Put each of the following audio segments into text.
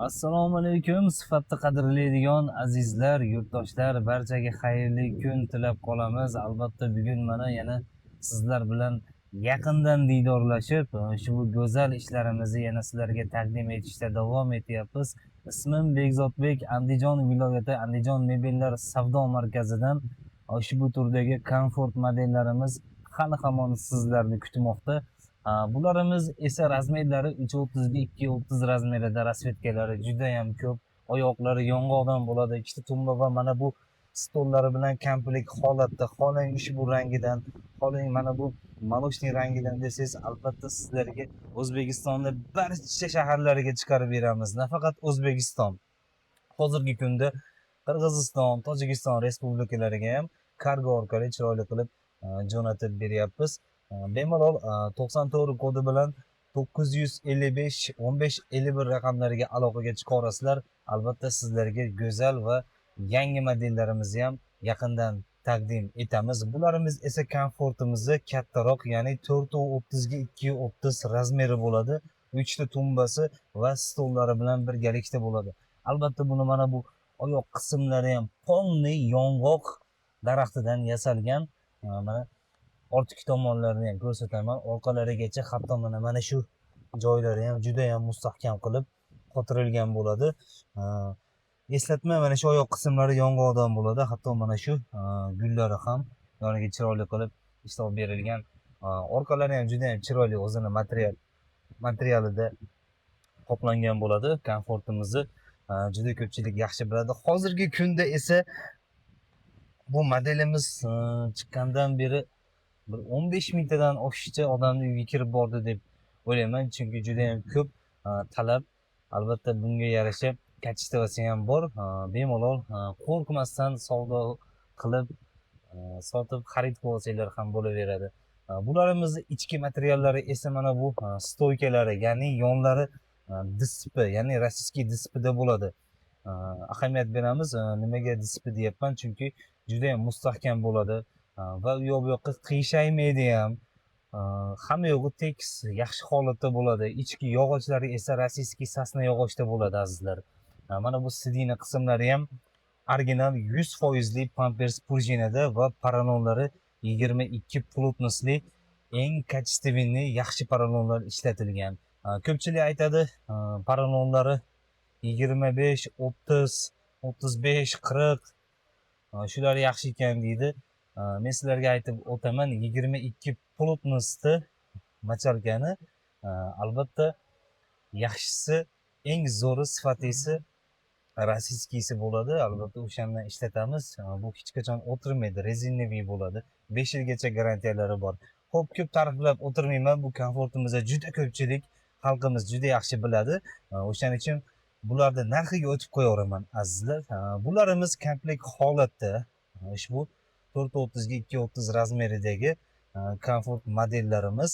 Assalomu alaykum, sifatni qadrlaydigan azizlar, yurtdoshlar, barchaga xayrli kun tilab qolamiz. Albatta, bugun mana yana sizlar bilan yaqindan diydorlashib, ushbu go'zal ishlarimizni yana sizlarga taqdim etishda davom etyapmiz. Ismim Bekzodbek, Andijon viloyati Andijon mebellar savdo markazidan ushbu turdagi komfort modellarimiz hali hamon sizlarni kutmoqda. Bularimiz esa razmerlari 3.30 ga 2.30 razmerida, расцветка lari juda ham ko'p. Oyoqlari yong'oqdan bo'ladi, ikkita tumba va mana bu stollari bilan komplekt holatda. Xohlang ushbu rangidan, xohlang mana bu молочный rangidan desangiz, albatta sizlarga O'zbekistonda barcha shaharlariga chiqarib beramiz. Nafaqat O'zbekiston, hozirgi kunda Qirg'iziston, Tojikiston respublikalariga ham kargo orqali chiroyli qilib jo'natib beryapmiz. Bemalol 94 kodi bilan 955 15 51 raqamlariga aloqaga chiqa olasizlar. Albatta, sizlarga go'zal va yangi modellarimizni ham yaqindan taqdim etamiz. Bularimiz esa komfortimizni kattaroq, ya'ni 4.30 ga 2.30 razmeri bo'ladi. Uchta tumbasi va stollari bilan birgalikda bo'ladi. Albatta, buni mana bu oyoq qismlari ham полный yong'oq daraxtidan yasalgan. Mana ortki tomonlarini ham ko'rsataman, orqalarigacha, hatto mana shu joylari ham juda ham mustahkam qilib qotirilgan bo'ladi. Eslatma, mana shu oyoq qismlari yong'oqdan bo'ladi, hatto mana shu gullari ham yoniga chiroyli qilib ishlov berilgan. Orqalari ham juda ham chiroyli, o'zini materialida qoplangan bo'ladi. Komfortimizni juda ko'pchilik yaxshi biladi. Hozirgi kunda esa bu modelimiz chiqqandan beri bir 15 mingtadan oshiqcha odamni uyiga kirib bordi deb o'ylayman, chunki juda yam ko'p talab. Albatta, bunga yarasha качество si ham bor. Bemalol qo'rqmasdan savdo qilib, sotib, xarid qilib olsanglar ham bo'laveradi. Bularimizni ichki materiallari esa mana bu стойка lari, ya'ni yonlari ДСП, ya'ni российский ДСП da bo'ladi. Ahamiyat beramiz, nimaga ДСП deyapman? Chunki judayam mustahkam bo'ladi va u yoq bu yoqqa qiyshaymaydi ham. Hamma yog'i tekis, yaxshi holatda bo'ladi. Ichki yog'ochlari esa российский сосна yog'ochda bo'ladi, azizlar. Mana bu сиденье qismlari ham original 100 foizli pampers prujinada va porolonlari 22 плотность li, eng качественный, yaxshi porolonlar ishlatilgan. Ko'pchilik aytadi, porolonlari 25, 30, 35, 40, shular yaxshi ekan deydi. Men sizlarga aytib o'taman, 22 плотность ni мочалка ni albatta yaxshisi, eng zo'ri, sifatlisi российский si bo'ladi. Albatta, o'shandan ishlatamiz. Bu hech qachon o'tirmaydi, резиновый bo'ladi, 5 yilgacha garantiyalari bor. Ho'p, ko'p ta'riflab o'tirmayman. Bu komfortimizni juda ko'pchilik xalqimiz juda yaxshi biladi. O'shaning uchun bularni narxiga o'tib qo'yaveraman, azizlar. Bularimiz komplekt holatda ushbu 4.30 ga 2.30 razmeridagi komfort modellarimiz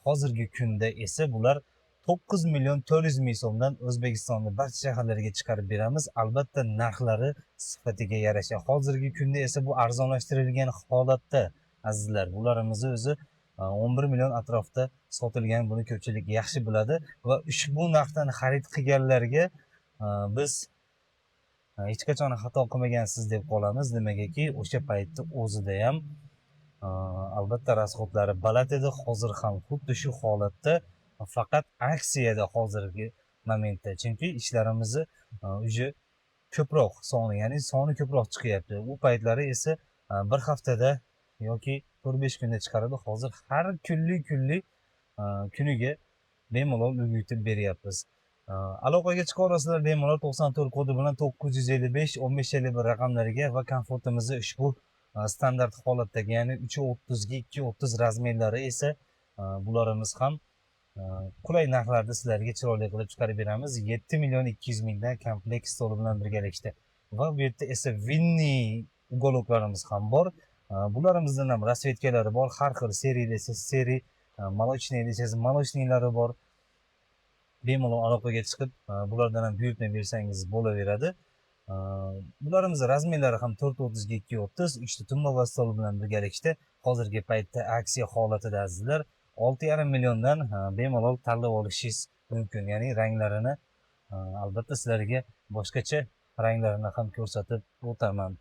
hozirgi kunda esa bular 9 million 400 ming so'mdan O'zbekistonni barcha shaharlariga chiqarib beramiz. Albatta, narxlari sifatiga yarasha. Hozirgi kunda esa bu arzonlashtirilgan holatda, azizlar. Bularimizni o'zi 11 million atrofida sotilgan, buni ko'pchilik yaxshi biladi va ushbu narxdan xarid qilganlarga biz hech qachon xato qilmagansiz deb qolamiz. Nimagaki, o'sha paytni o'zida ham albatta расход lari baland edi, hozir ham xuddi shu holatda, faqat aksiyada hozirgi momentda, chunki ishlarimizni уже ko'proq soni, ya'ni soni ko'proq chiqyapti. U paytlari esa bir haftada yoki 4-5 kunda chiqaradi. Hozir har kunlik kunlik kuniga bemalol ulgurtib beryapmiz. Aloqaga chiqa olasizlar bemalol 94 kodi bilan 955 15 51 raqamlariga va komfortimizni ushbu standart holatdagi, ya'ni 3.30 ga 2.30 razmerlari esa bularimiz ham qulay narxlarda sizlarga chiroyli qilib chiqarib beramiz, 7 million 200 mingdan komplekt stoli bilan birgalikda. Va bu yerda esa винный уголок larimiz ham bor. Bularimizdan ham расцветка lari bor, har xil: серый desangiz серый, молочный desangiz молочный lari bor. Bemalol aloqaga chiqib, bulardan ham buyurtma bersangiz bo'laveradi. Bularimizni razmerlari ham 4.30 ga 2.30, uchta tumba va stol bilan birgalikda hozirgi paytda aksiya holatida, azizlar, 6,5 milliondan bemalol tanlab olishingiz mumkin, ya'ni ranglarini. Albatta sizlarga boshqacha ranglarini ham ko'rsatib o'taman.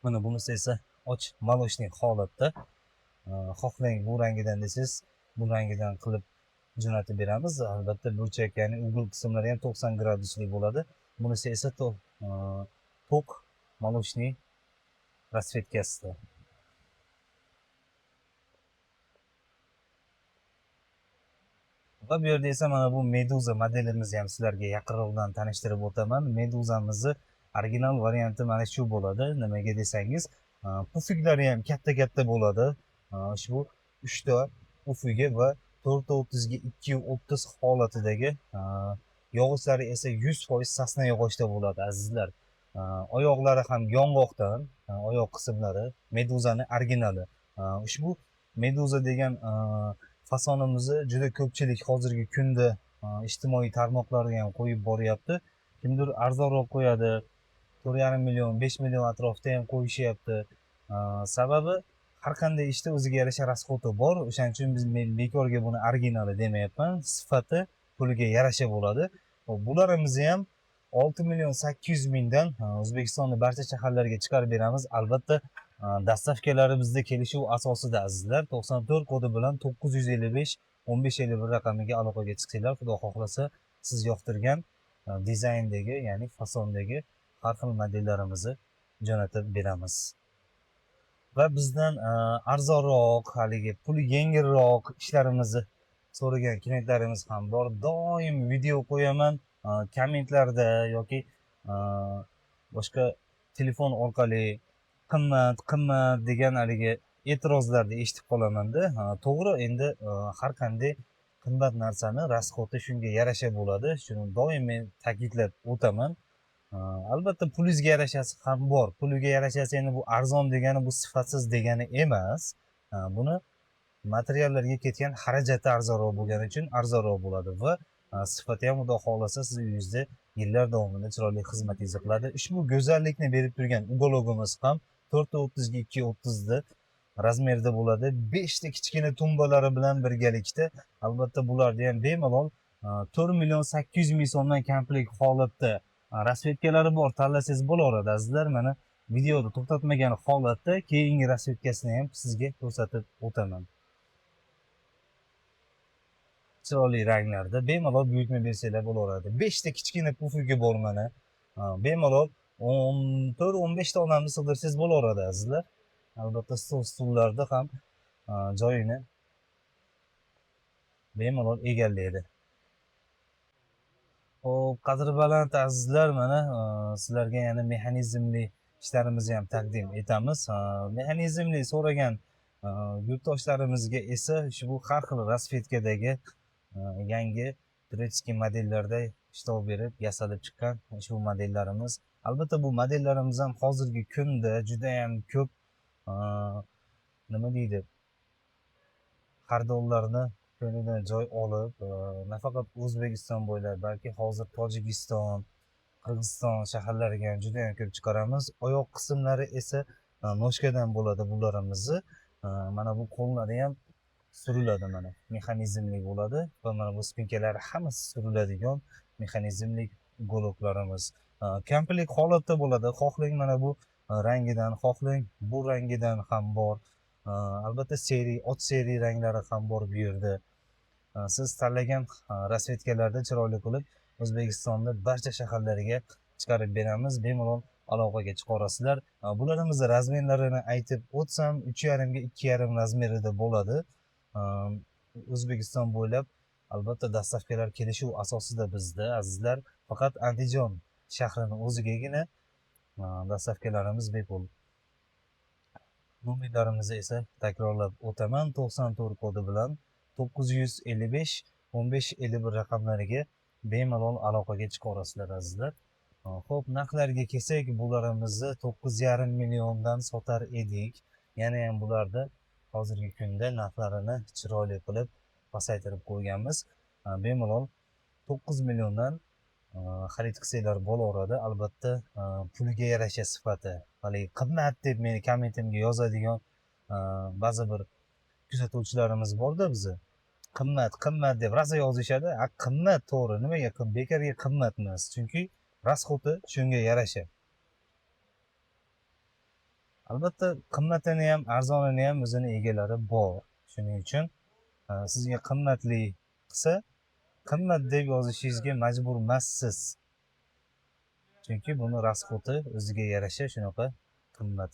Mana bunisi esa och молочный holatda. Xohlang bu rangidan desangiz, bu rangidan qilib jo'natib beramiz. Albatta burchak, ya'ni ugl qismlari ham 90 graduslik bo'ladi. Bunisi esa to'q молочный rasvetkasida. Va bu yerda esa mana bu Meduza modelimizni ham sizlarga yaqinroqdan tanishtirib o'taman. Meduzamizni original varianti mana shu bo'ladi. Nimaga desangiz, pufiklari ham katta-katta bo'ladi. Ushbu 3 ta pufigi va 4.30 ga 2.30 holatidagi, yog'ochlari esa 100% sasna yog'ochda bo'ladi azizlar. Oyoqlari ham yong'oqdan, oyoq qismlari Meduzani originali. Ushbu Meduza degan fasonimizni juda ko'pchilik hozirgi kunda ijtimoiy tarmoqlarga ham qo'yib boryapti. Kimdir arzonroq qo'yadi, 4,5 million, 5 million atrofida ham qo'yishyapti. Sababi har qanday ishda o'ziga yarasha rasxodi bor. O'shaning uchun biz men bekorga buni originali demayapman. Sifati puliga yarasha bo'ladi. Xo'p, bularimizni ham 6 million 800 mingdan O'zbekistonning barcha shaharlariga chiqarib beramiz. Albatta, dastavkalari bizda kelishuv asosida azizlar. 94 kodi bilan 955 1551 raqamiga aloqaga chiqsanglar, xudo xohlasa siz yoqtirgan dizayndagi, ya'ni fasondagi har xil modellarimizni jo'natib beramiz. Va bizdan arzonroq, haligi puli yengilroq ishlarimizni so'ragan klientlarimiz ham bor. Doim video qo'yaman, kommentlarda yoki boshqa telefon orqali qimmat, qimmat degan haligi e'tirozlarni eshitib qolamanda. To'g'ri, endi har qanday qimmat narsani rasxodi shunga yarasha bo'ladi. Shuni doim men ta'kidlab o'taman. Albatta pulingizga yarashasi ham bor. Puliga yarashasi endi bu arzon degani, bu sifatsiz degani emas. Buni materiallarga ketgan xarajati arzonroq bo'lgani uchun arzonroq bo'ladi va sifati ham xudo xohlasa siz uyingizda yillar davomida chiroyli xizmatingizni qiladi. Ushbu go'zallikni berib turgan ugologimiz ham 4.30 ga 2.30 razmerda bo'ladi. 5 ta kichkina tumbalari bilan birgalikda albatta bularni ham bemalol 4 million 800 ming so'mdan komplekt holatda rasvetkalari bor, tanlasangiz bo'laveradi azizlar. Mana videoda to'xtatmagan holatda keyingi rasvetkasini ham sizga ko'rsatib o'taman. Chiroyli ranglarda bemalol buyurtma bersanglar bo'laveradi. 5 ta kichkina pufigi bor mana. Bemalol 14-15 ta odamni sig'dirsangiz bo'laveradi azizlar. Albatta stol stullarda ham joyini bemalol egallaydi. Xo'p, qadri baland azizlar, mana sizlarga yana mexanizmli ishlarimizni ham taqdim etamiz. Mexanizmli so'ragan yurtdoshlarimizga esa ushbu har xil rasvetkadagi yangi турецкий modellarda ishlov berib yasalib chiqqan ushbu modellarimiz. Albatta bu modellarimiz ham hozirgi kunda juda ham ko'p nima deydi, xaridorlarni ko'nglidan joy olib, nafaqat O'zbekiston bo'ylab, balki hozir Tojikiston, Qirg'iziston shaharlariga ham juda ham ko'p chiqaramiz. Oyoq qismlari esa noshkadan bo'ladi bularimizni. Mana bu qo'llari ham suriladi, mana mexanizmli bo'ladi va mana bu spinkalari hammasi suriladigan mexanizmli goloklarimiz. Komplekt holatda bo'ladi. Xohlang mana bu rangidan, xohlang bu rangidan ham bor. Albatta seri, ot seri ranglari ham bor bu yerda. Siz tanlagan rasvetkalarda chiroyli qilib O'zbekistonda barcha shaharlariga chiqarib beramiz. Bemalol aloqaga chiqarasizlar. Bularimizni razmerlarini aytib o'tsam, 3,5 ga 2,5 razmerida bo'ladi. O'zbekiston bo'ylab albatta dastavkalar kelishuv asosida bizda azizlar, faqat Andijon shahrini o'zigagina dastavkalarimiz bepul. Nomerlarimizni esa takrorlab o'taman. 94 kodi bilan 955 1551 raqamlariga bemalol aloqaga chiqarasizlar azizlar. Xo'p, narxlarga kelsak, bularimizni 9,5 milliondan sotar edik. Yana ham bularda hozirgi kunda narxlarini chiroyli qilib pasaytirib qo'yganmiz. Bemalol 9 milliondan xarid qilsanglar bo'laveradi. Albatta, puliga yarasha sifati. Haligi qimmat deb meni kommentimga yozadigan ba'zi bir kuzatuvchilarimiz borda bizni. Qimmat, qimmat deb rosa yozishadi. A, qimmat, to'g'ri. Nimaga qimmat? Bekorga qimmat emas. Chunki расход i shunga yarasha. Albatta, qimmatini ham, arzonini ham o'zini egalari bor. Shuning uchun sizga qimmatli qilsa, qimmat deb yozishingizga majbur emassiz. Chunki buni расход i o'ziga yarasha shunaqa qimmat.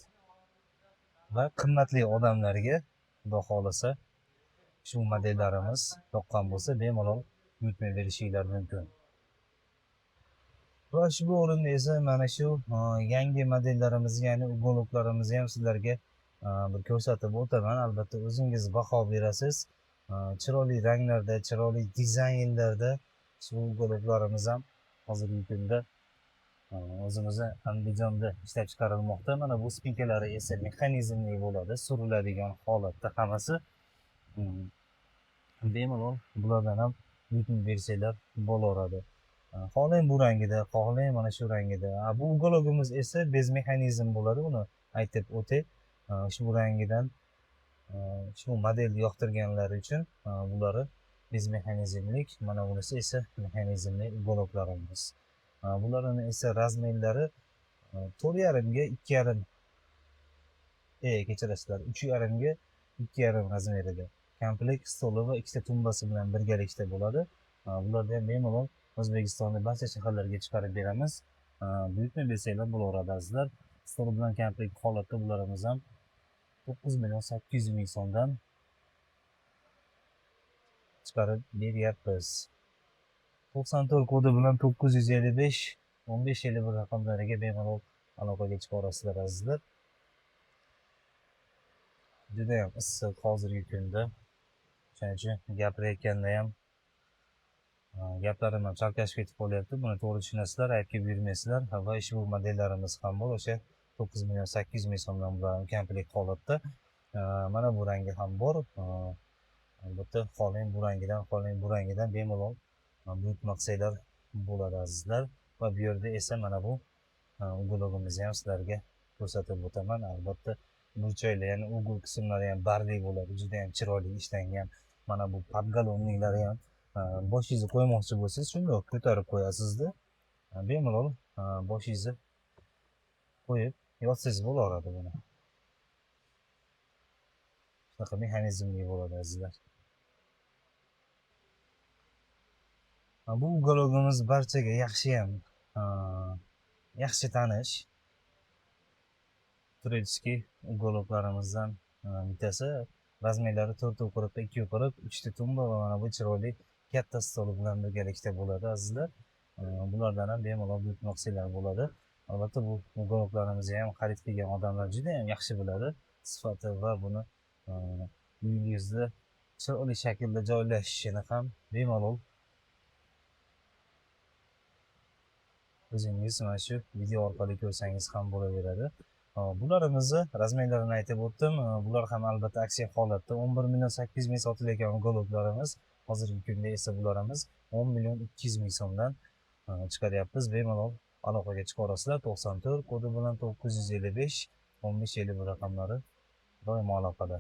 Va qimmatli odamlarga, Xudo xohlasa, shu modellarimiz yoqqan bo'lsa, bemalol buyurtma berishinglar mumkin. Va ushbu o'rinda esa mana shu yangi modellarimizni, ya'ni уголок larimizni ham sizlarga bir ko'rsatib o'taman. Albatta, o'zingiz baho berasiz. Chiroyli ranglarda, chiroyli dizaynlarda shu уголок larimiz ham hozirgi kunda o'zimizni Andijonda ishlab chiqarilmoqda. Mana bu спинка lari esa mexanizmli bo'ladi, suriladigan holatda hammasi. Bemalol bulardan ham buyurtma bersanglar bo'laveradi. Xohlang bu rangida, xohlang mana shu rangida. Bu уголок imiz esa без mexanizm bo'ladi, uni aytib o'tay. Ushbu rangidan shu modelni yoqtirganlar uchun bulari без mexanizmlik, mana bunisi esa mexanizmli уголок larimiz. Bularning esa размер lari 4,5 ga 2,5, kechirasizlar, 3,5 ga 2,5 размер ida. Komplekt stoli va ikkita tumbasi bilan birgalikda bo'ladi. Bularni ham bemalol O'zbekistonning barcha shaharlariga chiqarib beramiz. Buyurtma bersanglar bo'laveradi, azizlar. Stol bilan komplekt holatda bularimiz ham 9 800 000 so'mdan chiqarib beryapmiz. 94 kodi bilan 955 15 51 raqamlariga bemalol aloqaga chiqa olasizlar, azizlar. Judayam issiq hozirgi kunda. Shuning uchun gapirayotganda ham gaplarim ham chalkashib ketib qolyapti. Buni to'g'ri tushunasizlar, aybga buyurmaysizlar. Va ushbu modellarimiz ham bor. O'sha 9 800 000 so'mdan bular komplekt holatda. Mana bu rangi ham bor. Albatta, xohlang bu rangidan, xohlang bu rangidan bemalol buyurtma qilsanglar bo'ladi, azizlar. Va bu yerda esa mana bu уголок imizni ham sizlarga ko'rsatib o'taman. Albatta, burchaklar, ya'ni угол qismlari ham barli bo'ladi. Juda ham chiroyli ishlangan. Mana bu подголовник lari ham boshingizni qo'ymoqchi bo'lsangiz, shundoq ko'tarib qo'yasizda, bemalol boshingizni qo'yib yotsangiz bo'laveradi buni. Shunaqa mexanizmli bo'ladi, azizlar. Bu уголок imiz barchaga yaxshiyam yaxshi tanish. Турецкий уголок larimizdan bittasi. Размер lari 4,40 ga 2,40, 3 ta tumba va mana bu chiroyli katta stoli bilan birgalikda bo'ladi, azizlar. Bulardan ham bemalol buyurtma qilsanglar bo'ladi. Albatta, bu уголок larimizni ham xarid qilgan odamlar juda ham yaxshi biladi sifati va buni uyingizda chiroyli shaklda joylashishini ham bemalol o'zingiz mana shu video orqali ko'rsangiz ham bo'laveradi. Bularimizni размер larini aytib o'tdim. Bular ham albatta aksiya holatda 11 800 000 sotilayotgan уголок larimiz hozirgi kunda esa bularimiz 10 200 000 so'mdan chiqaryapmiz. Bemalol aloqaga chiqa olasizlar. 94 kodi bilan 955 15 51 raqamlari doimo aloqada.